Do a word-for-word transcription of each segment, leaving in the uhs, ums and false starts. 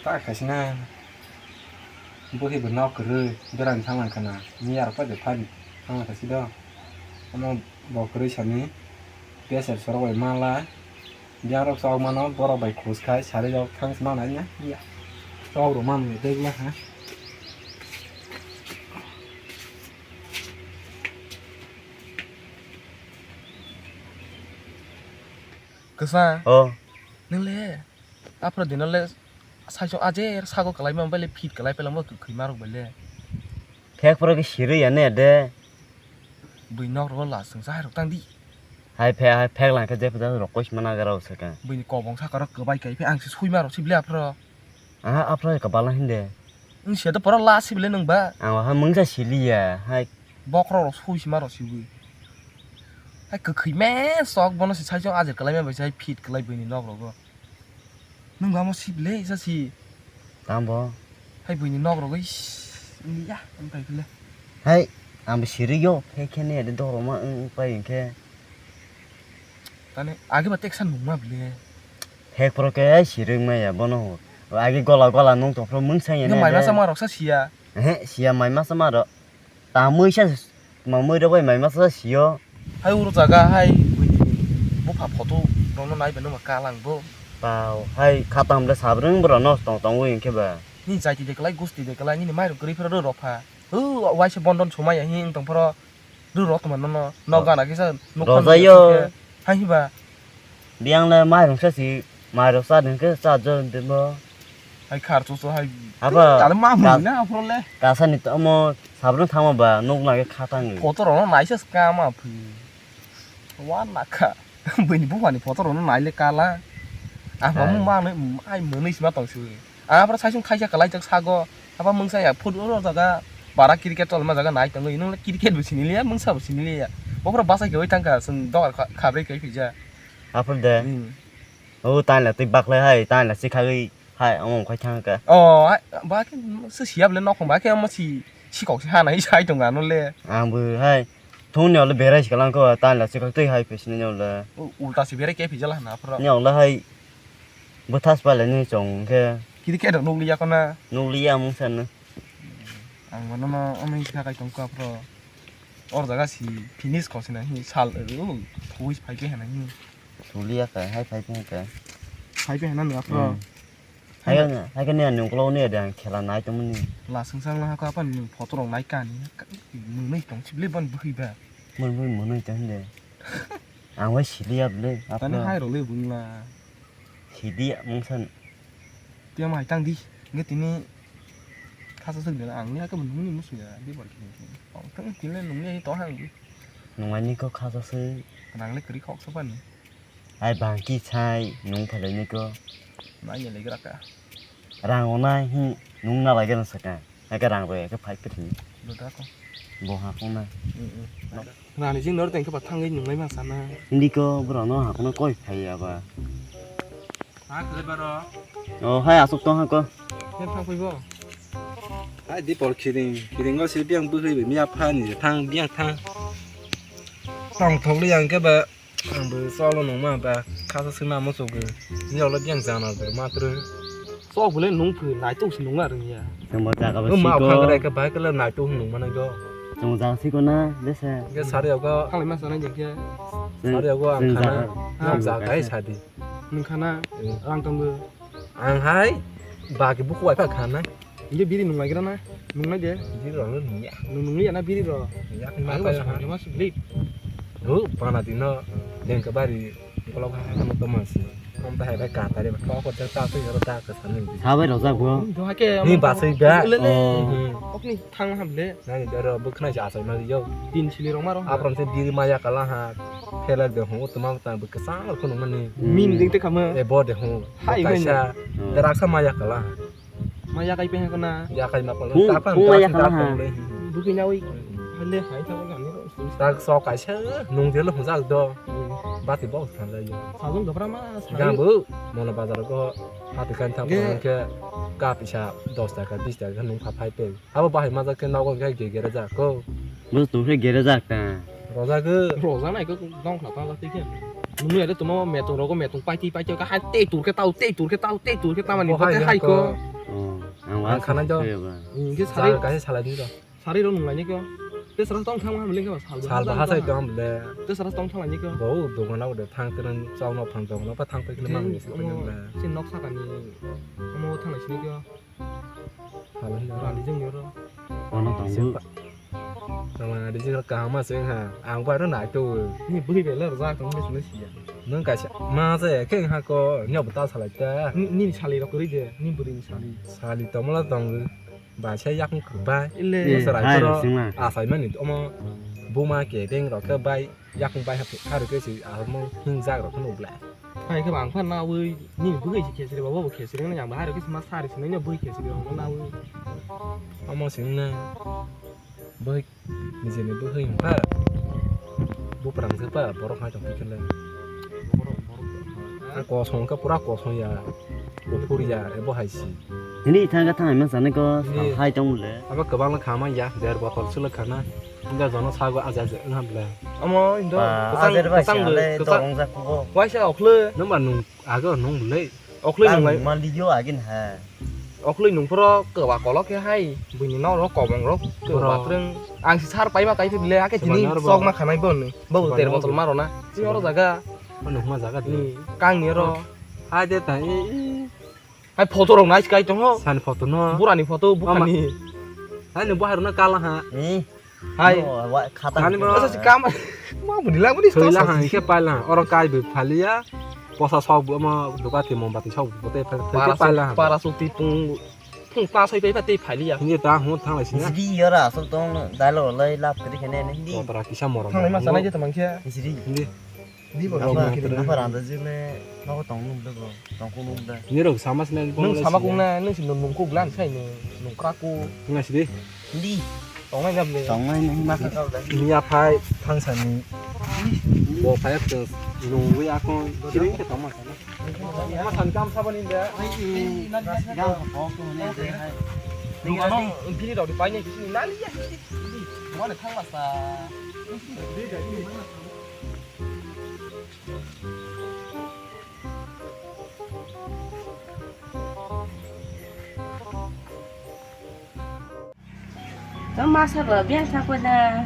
Ta khaisina. Bwkhe bo nok kwrwi berani thangmani khana. Miyarok pai de phani thangmani khaisi do. Omo bo kwrwi sani. Beser sorok bai manla. Biyangrok chok mano borok bai khus khai sari rok thang se manai na. Ya. Chok rok manwi degla ha. Kwsa. Oh. Nang le. Aphro dino le saichung ajer sago kwlai ma bai le fit kwlai pelang bo kwkhwi ma rok bai le. Phek phro khe sirwi ya ne de. Bui nok rok la sung sai rok tang di. Hai phe hai phek lang khe je phe rok kois mana ga rok se ka. Bui ni kobong saka rok kwbai kai phe ang se sui ma rok si ble aphro. Aha aphro ka bala hinde. Ang se to pora la si ble nang ba. Ang ha mungsa siliya hai. Bok rok rok sui si ma rok si bui. Hai kwkhwi me sok bono se saichung ajer kwlai ma bai sai fit kwlai bui ni nok rogo. Nwng ba mo sib le sa si. Tambo. Hai buini nok rogwi s-, ya, ang pai khle. Hai, ang bo siri yo, phe khe ne de doro ma ang pai khe. Tane age ba teksa nung ma bile. Phek pro khe hai siri ma ya bono ho. Age gola gola nung to pro mung sa ya. Nung ne mai de. Masa ma rok sa siya. He, siya mai masa ma rok. Tamwi sa mamwi rok bai mai masa sio. Hai uro jaga hai buini bupha photo rokno nai beno ma kalang bo. Pao hai khatam le sabrung bro no tong tong wi khe ba. Ni jaiti de klai gusti de klai nini mai rok gri phra ro rok pha. Hu waise bondon sumai ya hi tong phro ro rok tong no no no gana kisa nokha. Rojayo. Hai ba. Biyang le mairung sa si, mairung sa din khe cha jo din bo. Hai khar chu chu hai. Abo. Kar ma mung na aphro le. Kasa ni to mo sabrung thangma ba nuk na khe khatang ni. Photo rok no naisa ska ma phi. Wa na kha. Bini buphani photo rok no nai le kala. Apa mo ma nai ai mwnwi sima tong si. Ang aphro saisung khaisa kwlaijak sago. Abo mungsa ya football o jaga bara cricket tolma jaga nai tongwi. Nwng le cricket bo sini liya, mungsa bo sini liya. Bophro bachai khe oi thangkha, chwng dogar kha-, khabrwi khe phija. Aphro de. Hmm. O tang la twi baklai hai, tang la sikhagwi hai, omo khai thangkha. O, hai, ba khe se siya bole nokhong ba khe omo si, sikok si hana hi sai tonga no le. Ang bo hai, thung ni ole berai siklang ko, tang la sikhag twi hai phisini ni ole. O, ulta si berai khe phijala hana aphro. Ni ole hai, Bwthas palai ni chong khe. Kiri khe rok nukliya khona. Nukliya mung sana. Ang mano no omo hwnka kai tong kha phro. Or jaga si finish kho sina hi sal, uh, phui phai khe hana hi. Suliya kha, hai phai khe kha. Phai khe hana nang phro. Hmm. Hai khe, hai khe ni ani ukolog ni ada khela nai tong mani. La sung sang na ha kha pan ni photo rok nai kani. Mwnwi tong sibli ban bwkhi ba. Mwnwi mwnwi tong de. Ang bai siliya bwle. Tani hai rok le bwngla. Sidi mungsan. Tiya mai tang di. Nge tini khasa suk dena ang ni ake nungni musu ya di bor kini. Tong tang tini nungni to hang di. Nungani ko khasa suk. Nang le kri khok so pani. Ai bangki sai nung phale ni ko. Nai ya le gra ka. Rang onai hi nung na lage na saka. Ake rang roi ake phai pit ni. Lo da ko. Bo ha kong na. Mm, mm. Rani jing nor tengke ba thangwi nunglai ma sana. Hindi ko bro no ha kono koi phai ya ba. Ha kle baro. O hai asuk tong ha ko. Ken thang phai bo. Hai di por kiring kiring go si biang bwrwi bi miya pha ni thang biang thang. Tong thok li yang ke ba. Ang bo solo nung ma ba khasa sima mo sogo. Ni olo biang jana bo matro. Sok bole nung phu nai tung si nung ar ya. Tamo jaga ba. Ma siko. Phang rai ka bai ka la nai tung nung ma na go. Tamo jaga siko na bese. Ke sari ogo. Thang le ma sana je ke. Sari ogo ang khana. Ang jaga ai sadi. Nung khana. Hmm. Rang tong bo. Ang hai bagi buku ai pa khana. Hindi biri nung lagi na. Nung lagi. Biri rok nung ya. Nung nung ya na biri rok. Ya. Aku masuk lagi masuk lip. Ru pana dino deng ke bari. Kalau kan mau teman sih. Kamu tak ada kata dia. Kau kau tak tak tu ya tak ke sana. Sabai rok jak bo. Ni basai ba. Le le. Oh. Hmm. Ok ni thang ham le. Nani daro bukna ja asai ma yo. Tin sili rok maro. Apron se biri maya kala ha. Phela de ho tuma ta bu kesang ko nung mani. Min ding te khama. E bo de ho. Hai kaisa. Raksa maya kala. Ma yakai pe hekona. Yakai ma pala. Hung, ta pa hung ta ma pa yakala ta ha. Pala. Bukui na oi. Hande hai ta ga ni. Ta so kaisa nung de lo hung jak do. Bati bo than lai. Sajong gabra ma. Ga bu. Mono bazar ko. Hati kan ta ko ke. Ka pisa dos taka bis taka nung pha phai pe. Abo bahai majak khe nogo hwnkhe ge gere jak ko. Bo tong khe gere jak ta. Rojak go. Rojak nai ko dong khna ta jak khe. Nung ya de tuma metung rogo metung paiti paiti ka hai tei tur khe tau tei tur khe tau tei tur khe tamani bo hai ko. Ang Ang khana jo. Khe ba. Hingke Sari sari kaisa salai di ro. Sari ro nung lai ni ko. Te sara tong thang ma le ko sal. Sal ba ha sai tong le. Te sara tong thang lai ni ko. Bo dogan na de thang tren chau no phang tong no pa thang pe kle mang ni se ko le. Sin nok saka ni. Omo thang lai sini ko. Hal hi. Rani jeng ni ro. Kono tongo. Tama di jeng kaham ma seng ha. Ang ba ro nai to. Ni bui be le ro ja tong le sini si ya. Nung kaisa ma se khe ha ko ni bo ta salai ta. Ni, ni sali rok ri de, ni buri ni sali. Sali tomla tong ba se yakung bai. Ile. Eh, Sarai hai toro rok singma. Asai mani omo buma ke deng rok khe bai yakung bai hap haru ke si amo hing jak rok no bla. Hai khe bang phan na wi ni bui si khesri ba bo khesri na yang ba haru ke ma sari sini ni bui khesri rok na wi. Omo sing na bui Nijini bwkhwi wngkha, buprang se pa borok hai tong khe le. A kosong wngkha pura kosong ya, kuphur ya, ebo hai si. Hini thang khe thang ma sanai ko. Hini. Hai tong le. Abo kwbang le khama ya, der botol se le khana. Wngkha jono sago aja aja wngha ble. Omo indo ba, kwchang, ajer bai kwchang se le kwchang. Dorong jak kubo. Waisa okhle. Nungba nung ago nung ble. Okhlwi nung lai. Maliyo agin ha. Okhlwi nung phoro kwba kolok khe hai buini nok rok kobong rok kwba. Bro. Bathroom. Ang si sar paima kai phibile ake tini sok ma khanai bo ni. Bo ter botol ma rona. Tini oro jaga. Bo nukma jaga di. Ni kang ni oro. Hai de ta i. Hai photo rok nai kai tongo. San photo no. Burani photo bukhani. Hai ni bo hai rona kala ha. Hai. Khata. Ani bro. Asa si kam. Ma budi la budi. Thoi la han khe pai la. Oro kai bi phaliya. Posa sok bo ma duka ti mombati sok bo te phal. Para pai la. Para sok ti pung. Pung pa soi pai pa te phaliya. Ni ta hon thang lai sini. Sidi yara asol tong dalo lai lap kri khene ne hindi. Para kisa morom. Thang lai ma sanai je tamang khe. Sidi. Hindi. Di bo. Apa, apa randa jile nogo tong nung de bo, tong kung nung de. Nirok sama sene. Nung sama kung na, nung si nung kuk lan sai nung, nung krak ku. Nung sidi. Di. Tong nai jam de. Tong nai nung ma ka kau de. Ni aphai thang sani. Bo phai ak nung wi akon. Kiri ke tong ma sani. Ma san kam sabo ni de. Ai, i. Yang ko ko ne de hai. Nung ano, bini rok di pai ne kisi nali ya. Mana thang ma sa. Tong masa ba biang thang ko na.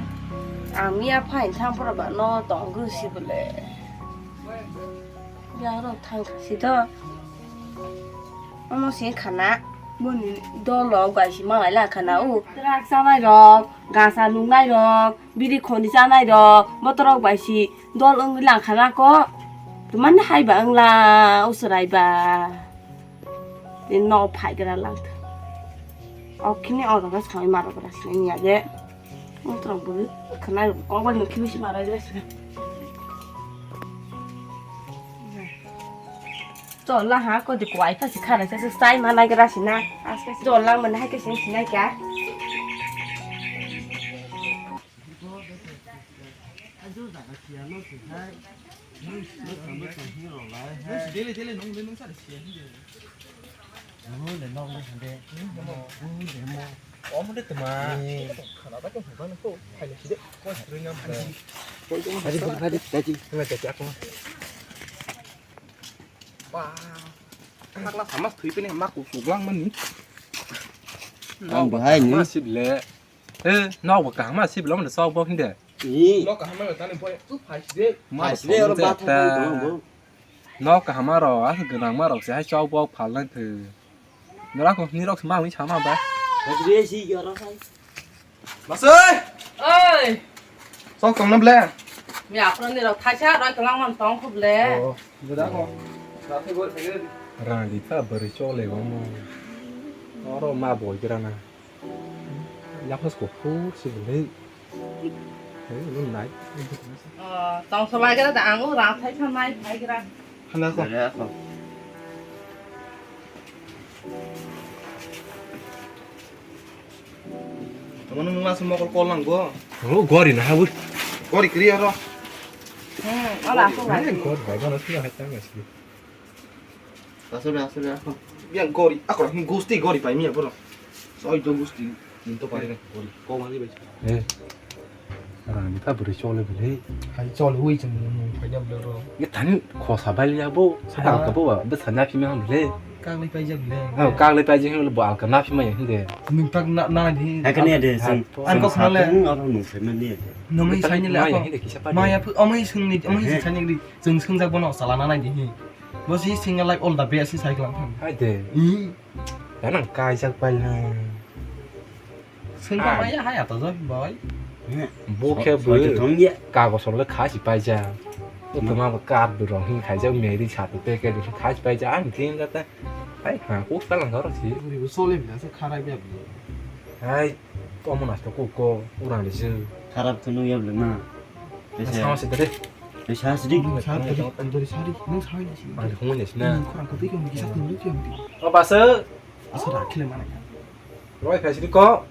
Ang miya phain thang pora ba no tong gu si bole. Biang rok thang si do. Omo se khana. Moni dolo bai si malai la khana u. Trak sanai rok, gasa nungnai rok, biri khoni sanai rok, botorok bai si dol wngwi langkha na ko. Tumani hai ba wngla uswrai ba. Tei nok phaigra langkha. Okhini o jaga soi maro gra sini ya je. Botorok bwrwi khana kok bai mukhi bisi maro gra sini. Chol lang ha, kodi kwai pha si khana se sai ma nai gra sina. Aske chol lang mane hai ke sing sinai kya. Dele dele nong le nong sa de sia. Nong le nong le hande. Nong le mo. Om de tma. Khana ba ke ba ko. Hai le si de. Ko string am. Hari hari hari. Ngai te ako. Ba. Hakla sama thui pini ma ku suglang mani. Ang bahai ni. Ma sib le. Eh, nok bo kaham ma sib lo mani sok bo hinde. Ni. Nok kaham ma tani boy. Tu phai si de. Ma phai si de oro ba thang ta. Nok kaham ma ro, a gwnang ma ro se hai sok bo phal nang thu. Nora ko ni rok ma wi sama ba. Phai si de si yo ro hai. Masai! Oi! Sok tong na ble? Mi apron ni rok thaisa roi tong mang tong khu ble. Oh, beda ko. Rang di ta bari chole go mo. Oro ma boi gra na. Ya phas ko phur si ble. Hey, lu nai. Oh, tong so lai gra da ang u rang thaisa mai phai gra. Hana ko. Tamo nung last mokol kol nang go. Oh, gori na habu. Gori kri aro. Hmm, ala ko. Gori bai gana sila hai tang asi. Asore asore ako. Biang gori, ako hin gusti gori pai mi bro. Soi do gusti. Ninto pai gori. Ko mani bai. Eh. Rang ni kha bwrwi chole bwle. Hai chole ui chwng nung phaina bwle ro. Ye thani khosa bai ya bo. Sa. Alka bo ba, bwsa na phima bwle. Kaglai paijak bwle. Ha, kaglai paijak hwnle bo alka na phima ya hwnde. Nung tak na, na di. Hai kani de, ha, sing, ang sing kok sa nale. Tung aro nung phaima ni de. Nungwi saini le maya ako. Hwnde kisa pa de. Maya phu, amai sungni, amai sing saini di. Chwng swngjak bono chala na nai di hi. Bo si single life all the best si sai klang thang. Hai de. I. Ganang kaijak pai na. Sengkha maya hai ato joi boy. Bo khe bo kagos rok le khasi paijak. Bo tuma bo card bo rong hin khaijak, meri sati packet bo khasi paijak. Ang tin jata. Hai ha ko kalang garo si. Uri bo sole bina se kharai bia bi. Hai, omo nasto ko ko urang le se. Kharap to nung yab le ma. Sama se dere. Sa sidi. Sa dere, dere sari. Nung sari. Ang hung ne sina. Kurang ko bi ko mi sa tin lu ki. O basa. Asa da khile mana. Roi phai sidi ko.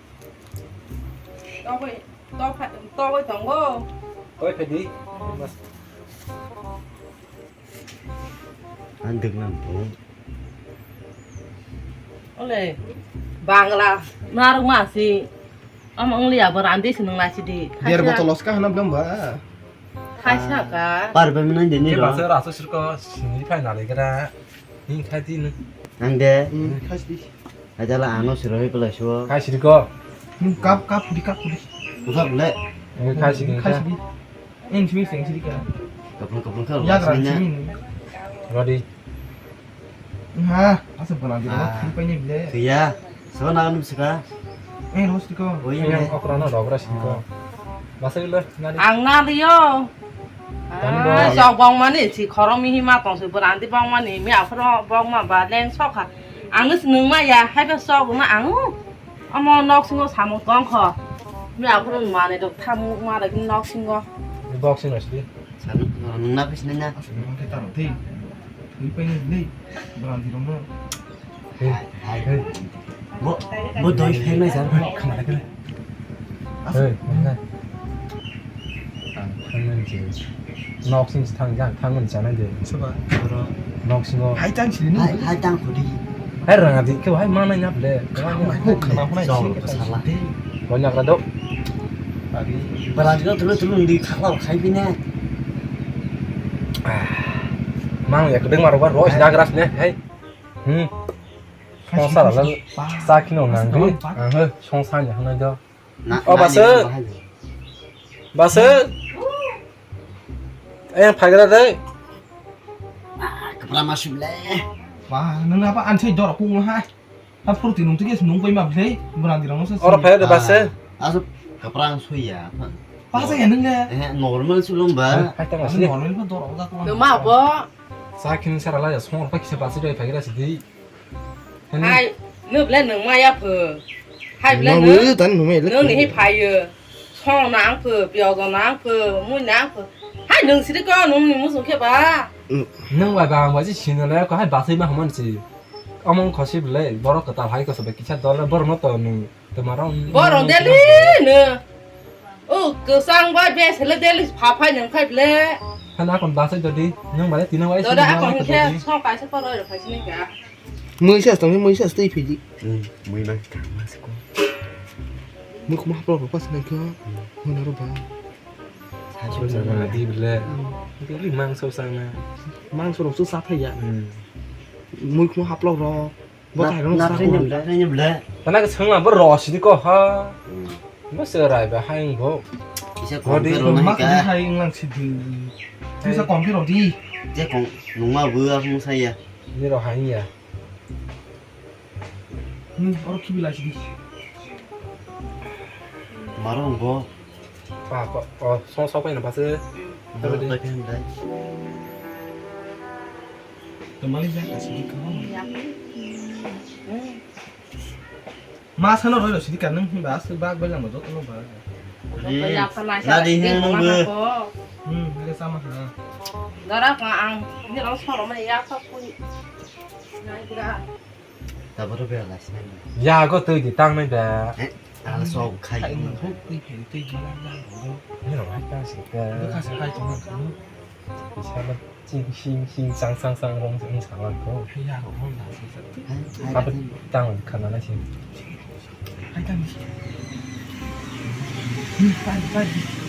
Togoi, togoi, togoi tongo. Togoi phai di. Ang dwk nang bo. Ole, Bangla, narwk ma si. Omo wng liya bo randi si nung nai sidi. Der botol oska hana bwlem ba. Khaisa ka. Par bai mwnai de ni ro. Basa raso sirko sini phai nalai gra. Ni khai di nung. Ang de. Hmm, khai di. Ajala ano siroi pala suo. Khai sirko. Hmm, kap, kap di, kap di. Usap le. Khai sirko. Khai sirko. Ini sini sing sini kan. Kaplung kaplung kal. Ya kan sini. Rodi. Ha, asa bana di. Ah. Ini paine bile. Tuya. Sono anu sika. Eh, hosti ko. Oi, yang okra no dobra siko. Masa ilo nari. Ang nari yo. Tani bo. Ah, sok bong mani si khorong mihi ma tong si berandi bong mani mi aphro bong ma ba leng sok kha. Ang si nung ma ya hai ba sok na ang. Amo nok singo samung tong kho. Mi aphro mane dok thamu ma da nok singo. Boxing asli. San nung na pis nanya. Asli nung ke taro te. Ini paine bile. Berandi rong no. Hai, hai. Bo, bo doi phek nai jar. Khna khe. Hey, nai. Ang thangmani je. Nok sing thang jang thangmani chanai de. Soba. Nok singo. Hai tang sini. Hai, hai tang khudi. Hai ranga di khe hai ma nai nap le. Khna khna khna. Jol ko sala. Banyak ra do. Bara jino tulu tulu di khakla khai bine. Mang ya kedeng maro ba roi dagras ne. Hai. Hmm. Songsa rala sa khino nang di. Ang he songsa ni hanai do. O basa. Basa. Ayang phagra dai. Kapra masuk le. Wah, nang apa ansai dor kung ha. Ha purti nung tike nung koi ma bhle. Berang di rong sa. Oro phagra basa. Asu kapra ang suya. Basa ya nung le. Eh, normal sulung ba. Hai tang asli. Normal ba dor. Numa bo. Sa khin sara la ya song pa kisa basa doi phagra sidi. Hai, nung ble nung maya pho. Hai ble nung. Nung ni hi phayo. Song nang pho, pyogo nang pho, mui nang pho. Hai nung siri ko nung ni musung khe ba. Nung bai bang bai si sino le ko hai basai ma haman si. Among khosi ble borok kwtal hai ko sobe kisa dol borok no to nung. Borok daily no. O kwchang bai bes hele daily pha phai nang khai ble. Hana kon basai dodi nang mane tinang bai. Doda akon khe song kaisa koroi rok khai sini ka. Mui sa tong mui sa tei phidi. Hmm, mui mang ka mas ko. Mui kuma haplo pas nang kho. Hona ro ba. Sa so sa na di ble. Daily mangso sa na. Mangso rok so sa thai ya. Hmm. Mui kuma haplo rok. Bo na, thai rok na sa thai ko. Nyem da, thai nyem da. Tana ke sangla bo ro sidi ko ha. Hmm. Bo se rai ba hai bo. Isa ko ro di. Mak di hai nglang sidi. Hai. Isa kom pi ro di. Je kong nungma bu a mung sa ya. Ni ro hai ya. Hmm, oro khibi lai sidi. Maro bo. Pa ko, o song sok pai na basa. Dai dai. Tamali ja ka sidi ka. Ma sano roi roi sidi ka nang ba su ba ba lang ba joto ba. Nadi hin nang ba. Hmm, nang sama ha. Dara ka ang ni rong soro ma ya ka pui. Nang kira. Taboro bera lasinai. Ya go twi di tang nai da. Eh, ala sok khai. Khai no huk twi phai twi di lang lang go. Ni rong hai ta si ka. Ni ka sa hai tong nang kanu. Bisa ma ching sing sing sang sang sang rong sing sang lang go. Hai ya rong rong da si sa. Hai, hai. Apa tang khana na si. Hai tang si. Ni pai pai.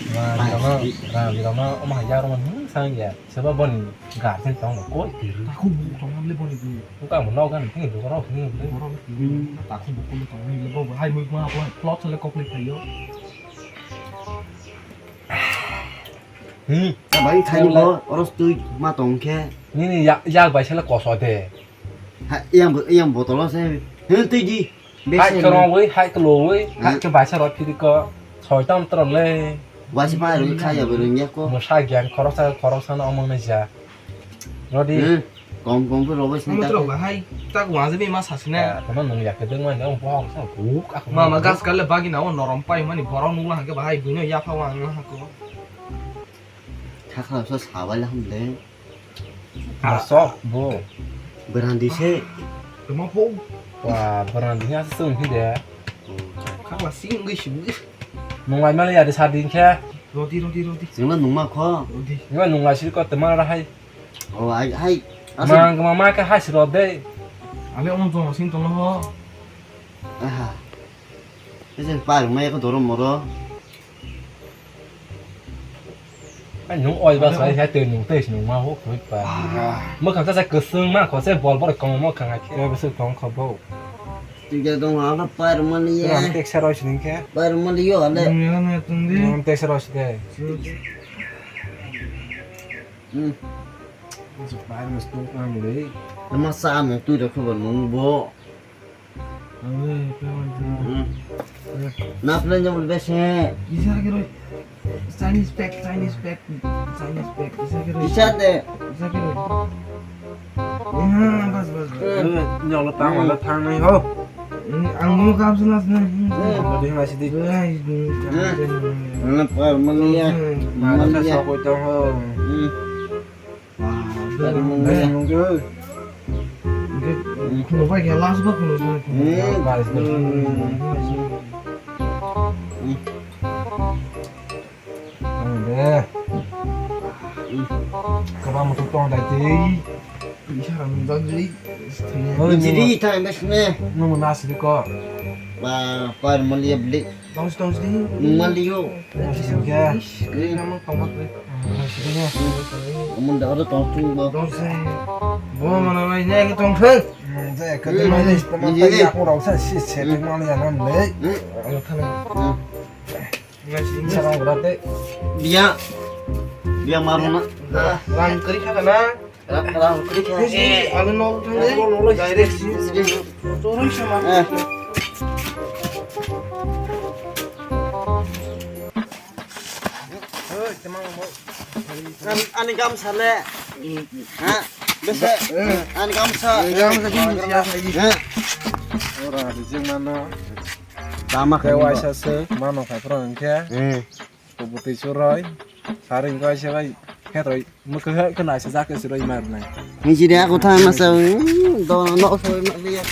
Rang birokno, rang birokno omo hai jak rwmani hwnwi sang ya. Sebo boni guardian tong no koi twi rw. Takhuk bukhuk tong le boni bini. Buka mo nok gani thini buka rok thini le. Borok bini takhuk bukhuk tong le bo hai mui ma bo plot le kok le khayo. Hmm. Bai thani bo oros twi ma tong khe. Nini yak yak bai sele koso de. Ha yang yang botolo se. Hwn twi di. Hai korongwi, hai kwlwi, hai khe baisa rw phiri ko. Soitam toro le. Waisa pa rw kha ya bo rwngya ko. Mwsa gyan khoroksa khoroksa no omo nai ja. Rodi. Hmm. Kom kom khe robo sini ta. Toro ba hai tak wajani ma sasina. Kono nung yak deng mani o bohong sa buk ak. Mama gas kale bagi na o norom pai mani borok nung la hake ba hai buino yapha wang la hako. Thakha so sabai la hum le. Asok bo. Berandi se. Tuma po. Wa berandi nya sung hi de. Khakla sing gui sing gui. Nung lai mali ya de sa din khe. Rodi rodi rodi. Sing la nung ma kho. Rodi. Nung lai siri ko tuma ra hai. O ai hai. Mang ma ma ka hai siro de. Ale on jong sing tong ho. Aha. Ese par ma ko doro moro. Ai nung oi ba sai hai tei nung tei nung ma ho khoi pa. Mo khang sa kwsung ma kho se bol bol kong mo khang ai. Ke bese kong kho bo. Tiga dong ala par mani ya. Tek sa roi sini khe. Par mani yo ale. Nung ya na tung di. Nung tek sa roi sini. Hmm. Pai mas tu ang le. Nama sa amo tu da ko nung bo. Ang le pe wan tu. Hmm. Na plan jam le se. Isa ke roi. Chinese pack, Chinese pack, Chinese pack. Isa ke roi. Isa de. Isa ke roi. Ya, bas bas bas. Nyolo tang wala tang nai ho. Ang mo kam sana sana. Bodi ma sidi. Ai, ini. Mana par mani ya. Mana sa sa ko to ho. Hmm. Wah, dari mana ya? Mungkin. Kuno bai ya last ba kuno. Hmm. Bas. Hmm. Ang de. Kaba mutu tong dai tei. Isa ram dong jiri. Jiri ta mes ne. Nung nasi ko. Ba par mali beli. Tong tong jiri. Mali yo. Nasi ke. Nama tong mat. Nasi ke. Amun da ada tong tu ba. Tong se. Bo mana mai ne ke tong se. Jaya ke mai ne. Teman tadi aku rasa si setek mana ya nam le. Ayo thana. Sarong rate. Biya. Biya maruna. Rang kari kha na. Rang kari kha. Alo no thang. Direct si. Turun sama. Ani gamsa le. Ha? Bese. Ani gamsa. Gamsa. Ha? Ora rijeng mano. Tama khe waisa se mano kha phro hwnkhe. Hmm. Kubutwi churoi. Sari hwnkhe waisa bai kheroi. Mukhe khe naisa jak khe churoi mar nai. Nisi de ako thang masa. Do no so ma liya.